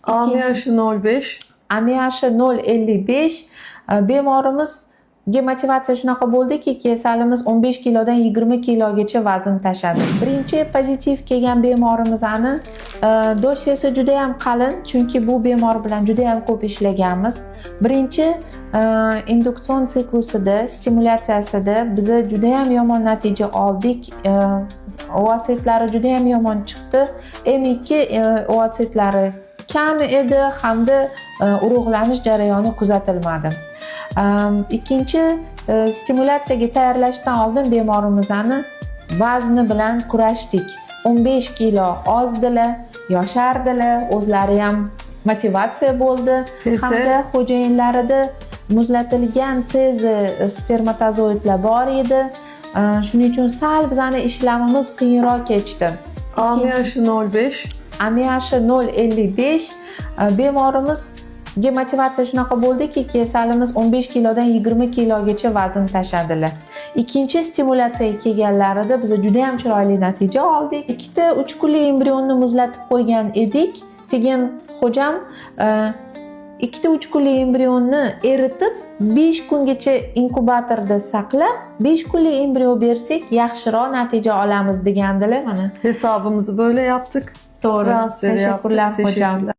AMH 0,5. AMH 0,55. Bemorimizga motivatsiya shunaqa bo'ldiki, kasalimiz 15 kilodan 20 kilogacha vazn tashladi. Birinchi pozitiv kelgan bemorimizni dosyesi juda ham qalin, chunki bu bemor bilan juda ham ko'p ishlaganmiz. Birinchi induktsion siklusida, stimulyatsiyasida biza juda ham yomon natija oldik. Ootsitlari juda ham yomon chiqdi. M2 ootsitlari kam edi hamda urug'lanish jarayoni kuzatilmadi. Ikkinchi stimulyatsiyaga tayyorlashdan oldin bemorimizni vazni bilan kurashdik. 15 kilo ozdilar, yoshardilar, o'zlari ham motivatsiya bo'ldi. TESE. Hamda xo'jayinlarida muzlatilgan TESE spermatozoidlar bor edi. Shuning uchun sal bizani ishlamimiz qiyinroq kechdi. AMH 0,5. AMH 0,55. Bemorimizga motivatsiya shunaqa bo'ldiki, kasalimiz 15 kilodan 20 kilogacha vazn tashladilar. Ikkinchi stimulyatsiyaga kelganlarida biz juda ham chiroyli natija oldik. Ikkita 3 kunlik embrionni muzlatib qo'ygan edik. Figen xo'jam ikkita 3 kunlik embrionni eritib, 5 kungacha inkubatorda saqlab, 5 kunlik embrion bersak, yaxshiroq natija olamiz degandilar mana. Hesabımızı böyle yaptık. To'g'ri. Transferi yaptık. Teşekkürler hocam. Teşekkürler.